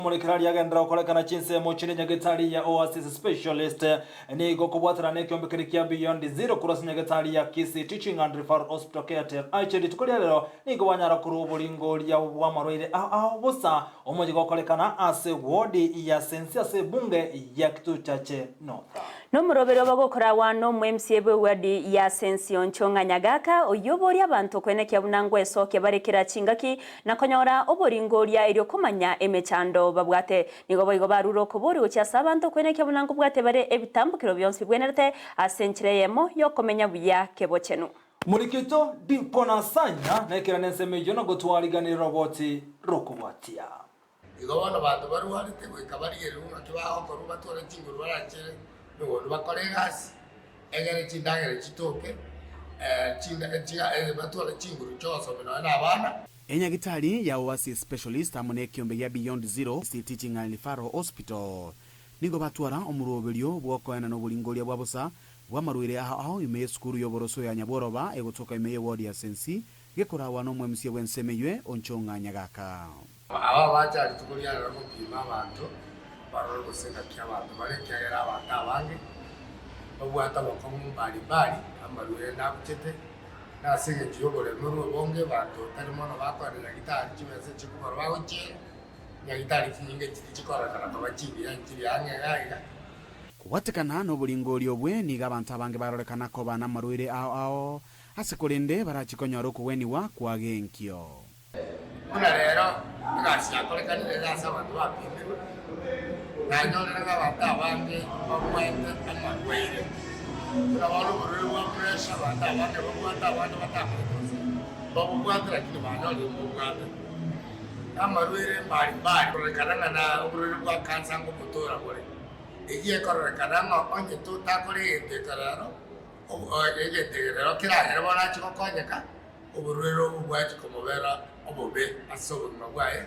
Omorekera aria agenderera gokorekana chinsemo chinde nyagetari ya Oasis Specialist nigo kobwatana nekeombe keria kia Beyond Zero korwa ase nyagetari ya Kisii Teaching and Referral Hospital KTRH rituko ria rero nigo banyara korwa oboringoria bw'amarwaire ao ao bosa omoyega gokorekana ase wodi ya Sensi ase ebunge ya Kitutu Chache North. Nomoroberio bagokoragwa n'omo-MCA bw'ewadi ya Sensi Onchong'a Nyagaka, oyio oboria abanto koenekia buna ngwesokia bare kera chingaki na konyora oboringoria erio komanya emechando babwate. Nigo boigo barure okoboria gochia ase abanto koenekia buna nkobwate bare ebitambokero bionsi bibwenerete ase enchera eyemo y'okomenya buya kebochenu. Morikito Diponasanya nekerana ensemo eyio na gotwariganera roboti rokobwatia. Igo bono abanto barwarete goika barigererwe ng'aki bagokorwa batware chinguru barachere emegondo bakore egasi, egere chindagera chitoke, batware chinguru chi'ogosomia nonya na abana. Enyagitari ya Oasis Specialist amo nekiombe gia Beyond Zero Teaching and Referral Hospital nigo batwara omoroberio bw'okoenana oboringoria bwa bosa bw'amarwaire ao ao ime y'esukuru y'oboroso ya Nyabworoba egotoka ime y'eward ya Sensi gekoragwa n'omwemusia bw'ensemo eywe Onchong'a Nyagaka. Aba bacha rituko ria rero gopima abanto, barore gose ngaki abanto bare, ekiagera abanto abange babwate obokong'u mbari mbari, amarwaire nabuchete, na ase engencho y'oboremerwa obonge abanto tari mono bakoenda nyagitari chibesa chikobora bagochiera, nyagitari chinyinge chiri chikororekana koba chingiya nchiri ang'e iga iga. Kobwatekana noboringori obwe nigo abanto abange barorekana koba namarwaire ao ao, ase korende barachie konyora okogwenigwa kwa genkio. Buna rero egasi yakorekanire iga ase abanto bapimirwe, nanyorire ng'a abanto abange mbabwate amarwaire, buna bono oborwaire bwa pressure, abanto abange babwate abande batamanyeti gose mbabobwate lakini banyorire mbobwate. Na amarwaire mbari mbari kororekana ng'a na oborwaire bwa cancer ngobotora bore, eyio ekororekana ng'a onye totakora egento eke rero, egento eke rero keragere bono ache gokonyeka. Oborwaire obo bwachia komobera obobe ase obogima bwaye,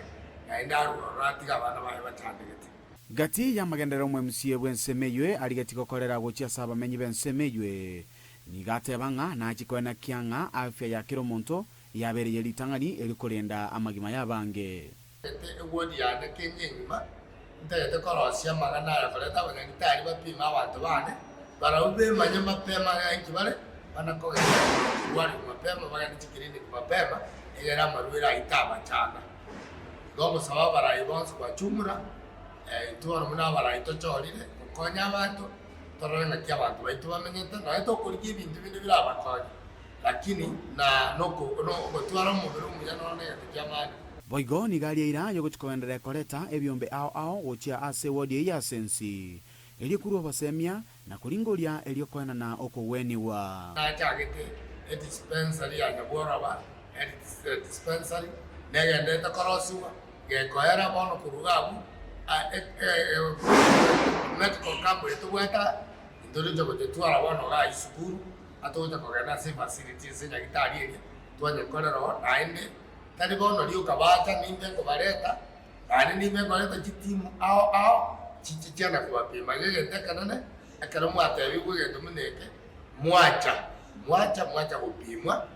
naende arue ororo atige abana baye bachandegete. Gati y'amagenderero omwemsie bw'ensemo eywe arigetie gokorera gochia ase abamenyi b'ensemo eywe. Nigo ateba ng'a nachie koenekia ng'a afya ya kera omonto yabeire ye ritang'ani erio korenda amagima y'abange. Ntagete ewodi yane kenya engima, ntagete korosia amang'ana aya koreta abanyagitari bapime abanto bane, barabwo bemanye mapema ng'a inki bare, bana kogenda korwarigwa mapema, bagende chikiriniki mapema, egere amarwaire ayio tabachanda. Igo ogosaba abarai bonsi gwachumura, intwe bono buna abarai tochorire gokonya abanto, torore ng'aki abanto baito bamenyete, nonya tokorigia ebinto binde birabakonye, lakini na noko nogotwara omobere omuya noro negento ki'amaani. Boigo nigo aria eira y'ogochia kogenderera koreta ebiombe ao ao gochia ase ewodi eyio ase ense, erio korwa obosemia na koringoria erio koenana okogwenigwa. Nachagete edispensary ya Nyabworoba Health Dispensary, negenderete korosigwa, gekoera bono korwa iga abwo, medical camp eye tobwate aa, intoroche gotetwara bono igaa esukuru, atogocha kogenda ase efacility ase nyagetari eria, twanyekorera oo, naende tari bono rioka bacha nimbe nkobareta, naende nimbe nkoreta chitimu ao ao, chiche chiana kobapima. Iga egento ekenene, ekero mwatebigwe egento buna eke, mwacha, mwacha mwacha gopimwa,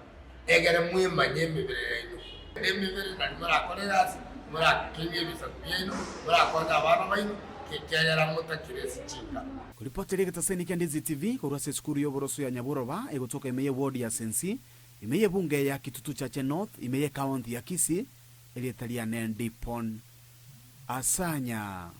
egere mwemanye emebere yaino. Emebere nario morakore egasi, morakengie ebisaku biaino, morakonye abana baino, ekiagera motakire ase chinka. Koripoti ri'egetaseni kia Ndizi TV korwa ase esukuru y'oboroso ya Nyabworoba egotoka ime y'eward ya Sensi, ime y'ebunge ya Kitutu Chache North, ime y'ekaonti ya Kisii, erieta riane Ndipon Asanya.